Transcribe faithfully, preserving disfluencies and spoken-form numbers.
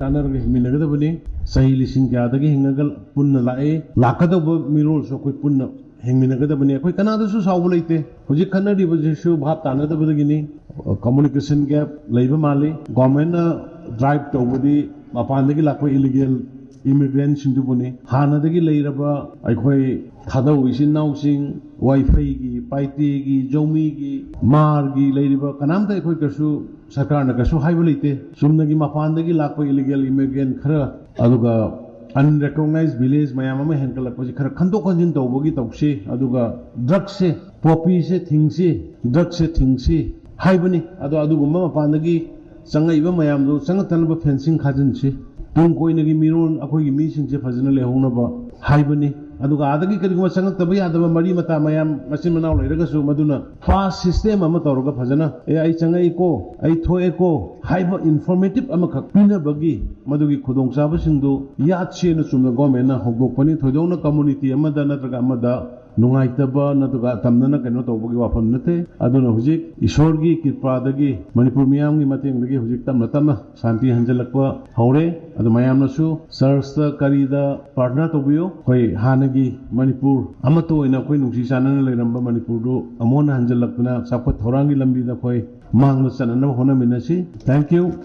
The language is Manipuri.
ꯇꯥꯟꯅꯔꯒ ꯍꯤꯡꯃꯤꯟꯅꯒꯗꯕꯅꯤ꯫ ꯆꯍꯤ ꯂꯤꯁꯤꯡ ꯀꯌꯥꯗꯒꯤ ꯍꯤꯡꯉꯒ ꯄꯨꯟꯅ ꯂꯥꯛꯑꯦ, ꯂꯥꯛꯀꯗꯧꯕ ꯃꯤꯔꯣꯜꯁꯨ ꯑꯩꯈꯣꯏ ꯄꯨꯟꯅ ꯍꯤꯡꯃꯤꯟꯅꯒꯗꯕꯅꯤ꯫ ꯑꯩꯈꯣꯏ ꯀꯅꯥꯗꯁꯨ ꯁꯥꯎꯕ ꯂꯩꯇꯦ꯫ ꯍꯧꯖꯤꯛ ꯈꯠꯅꯔꯤꯕꯁꯤꯁꯨ ꯚꯥꯞ ꯇꯥꯅꯗꯕꯗꯒꯤꯅꯤ꯫ ꯀꯝꯃꯨꯅꯤꯀꯦꯁꯟ ꯒꯦꯞ ꯂꯩꯕ ꯃꯥꯜꯂꯤ꯫ ꯒꯣꯔꯃꯦꯟꯅ ꯗ꯭ꯔꯥꯏꯚ ꯇꯧꯕꯗꯤ ꯃꯄꯥꯟꯗꯒꯤ ꯂꯥꯛꯄ ꯏꯂꯤꯒꯦꯜ ꯏꯃꯤꯒ꯭ꯔꯦꯟꯁꯤꯡꯗꯨꯕꯨꯅꯤ꯫ ꯍꯥꯟꯅꯗꯒꯤ ꯂꯩꯔꯕ ꯑꯩꯈꯣꯏ ꯊꯥꯗꯧ ꯏꯆꯤꯟ ꯏꯅꯥꯎꯁꯤꯡ, ꯋꯥꯏꯐꯩꯒꯤ, ꯄꯥꯏꯇꯦꯒꯤ, ꯖꯧꯃꯤꯒꯤ, ꯃꯥꯔꯒꯤ ꯂꯩꯔꯤꯕ ꯀꯅꯥꯝꯇ ꯑꯩꯈꯣꯏ ꯀꯩꯁꯨ ꯁꯔꯀꯥꯔꯅ ꯀꯩꯁꯨ ꯍꯥꯏꯕ ꯂꯩꯇꯦ꯫ ꯆꯨꯝꯅꯒꯤ ꯃꯄꯥꯟꯗꯒꯤ ꯂꯥꯛꯄ ꯏꯂꯤꯒꯦꯜ ꯏꯃꯤꯒ꯭ꯔꯦꯟ ꯈꯔ, ꯑꯗꯨꯒ ꯑꯟꯔꯦꯀꯣꯒꯅꯥꯏꯖ ꯚꯤꯂꯦꯖ ꯃꯌꯥꯝ ꯑꯃ ꯍꯦꯟꯒꯠꯂꯛꯄꯁꯤ ꯈꯔ ꯈꯟꯗꯣꯛ ꯈꯟꯖꯤꯟ ꯇꯧꯕꯒꯤ ꯇꯧꯁꯤ꯫ ꯑꯗꯨꯒ ꯗ꯭ꯔꯒꯁꯦ, ꯄꯣꯄꯤꯁꯦ ꯊꯤꯡꯁꯤ, ꯗ꯭ꯔꯒꯁꯦ ꯊꯤꯡꯁꯤ ꯍꯥꯏꯕꯅꯤ꯫ ꯑꯗꯣ ꯑꯗꯨꯒꯨꯝꯕ ꯃꯄꯥꯟꯗꯒꯤ ꯆꯪꯉꯛꯏꯕ ꯃꯌꯥꯝꯗꯨ ꯆꯪꯉꯛꯇꯅꯕ ꯐꯦꯟꯁꯤꯡ ꯈꯥꯖꯤꯟꯁꯤ꯫ ꯇꯨꯡ ꯀꯣꯏꯅꯒꯤ ꯃꯤꯔꯣꯜ ꯑꯩꯈꯣꯏꯒꯤ ꯃꯤꯁꯤꯡꯁꯦ ꯐꯖꯅ ꯂꯩꯍꯧꯅꯕ ꯍꯥꯏꯕꯅꯤ꯫ ꯑꯗꯨꯒ ꯑꯥꯗꯒꯤ ꯀꯔꯤꯒꯨꯝꯕ ꯆꯪꯉꯛꯇꯕ ꯌꯥꯗꯕ ꯃꯔꯤ ꯃꯇꯥ ꯃꯌꯥꯝ ꯃꯆꯤꯟ ꯃꯅꯥꯎ ꯂꯩꯔꯒꯁꯨ ꯃꯗꯨꯅ ꯄꯥꯁ ꯁꯤꯁꯇꯦꯝ ꯑꯃ ꯇꯧꯔꯒ ꯐꯖꯅ, "ꯑꯦ, ꯑꯩ ꯆꯪꯉꯛꯏꯀꯣ, ꯑꯩ ꯊꯣꯛꯑꯦꯀꯣ" ꯍꯥꯏꯕ ꯏꯟꯐꯣꯔꯃꯦꯇꯤꯞ ꯑꯃꯈꯛ ꯄꯤꯅꯕꯒꯤ ꯃꯗꯨꯒꯤ ꯈꯨꯗꯣꯡꯆꯥꯕꯁꯤꯡꯗꯨ ꯌꯥꯠꯁꯦꯅ ꯆꯨꯝꯅ ꯒꯣꯔꯃꯦꯟꯅ ꯍꯧꯗꯣꯛꯄꯅꯤ꯫ ꯊꯣꯏꯗꯣꯛꯅ ꯀꯝꯃꯨꯅꯤꯇꯤ ꯑꯃꯗ ꯅꯠꯇ꯭ꯔꯒ ꯑꯃꯗ ꯅꯨꯡꯉꯥꯏꯇꯕ ꯅꯠꯇ꯭ꯔꯒ ꯇꯝꯅꯅ ꯀꯩꯅꯣ ꯇꯧꯕꯒꯤ ꯋꯥꯐꯝ ꯅꯠꯇꯦ꯫ ꯑꯗꯨꯅ ꯍꯧꯖꯤꯛ ꯏꯁꯣꯔꯒꯤ ꯀ꯭ꯔꯤꯄꯥꯗꯒꯤ, ꯃꯅꯤꯄꯨꯔ ꯃꯤꯌꯥꯝꯒꯤ ꯃꯇꯦꯡꯗꯒꯤ ꯍꯧꯖꯤꯛ ꯇꯞꯅ ꯇꯞꯅ ꯁꯥꯟꯇꯤ ꯍꯟꯖꯤꯜꯂꯛꯄ ꯍꯧꯔꯦ꯫ ꯑꯗꯨ ꯃꯌꯥꯝꯅꯁꯨ ꯆꯔꯆꯇ ꯀꯔꯤꯗ ꯄ꯭ꯔꯥꯔꯊꯅꯥ ꯇꯧꯕꯤꯌꯨ꯫ ꯑꯩꯈꯣꯏ ꯍꯥꯟꯅꯒꯤ ꯃꯅꯤꯄꯨꯔ ꯑꯃꯠꯇ ꯑꯣꯏꯅ ꯑꯩꯈꯣꯏ ꯅꯨꯡꯁꯤ ꯆꯥꯟꯅꯅ ꯂꯩꯔꯝꯕ ꯃꯅꯤꯄꯨꯔꯗꯨ ꯑꯃꯨꯛ ꯍꯟꯅ ꯍꯟꯖꯤꯜꯂꯛꯇꯅ ꯆꯥꯎꯈꯠ ꯊꯧꯔꯥꯡꯒꯤ ꯂꯝꯕꯤꯗ ꯑꯩꯈꯣꯏ ꯃꯥꯡꯗ ꯆꯠꯅꯅꯕ ꯍꯣꯠꯅꯃꯤꯟꯅꯁꯤ꯫ Thank you꯫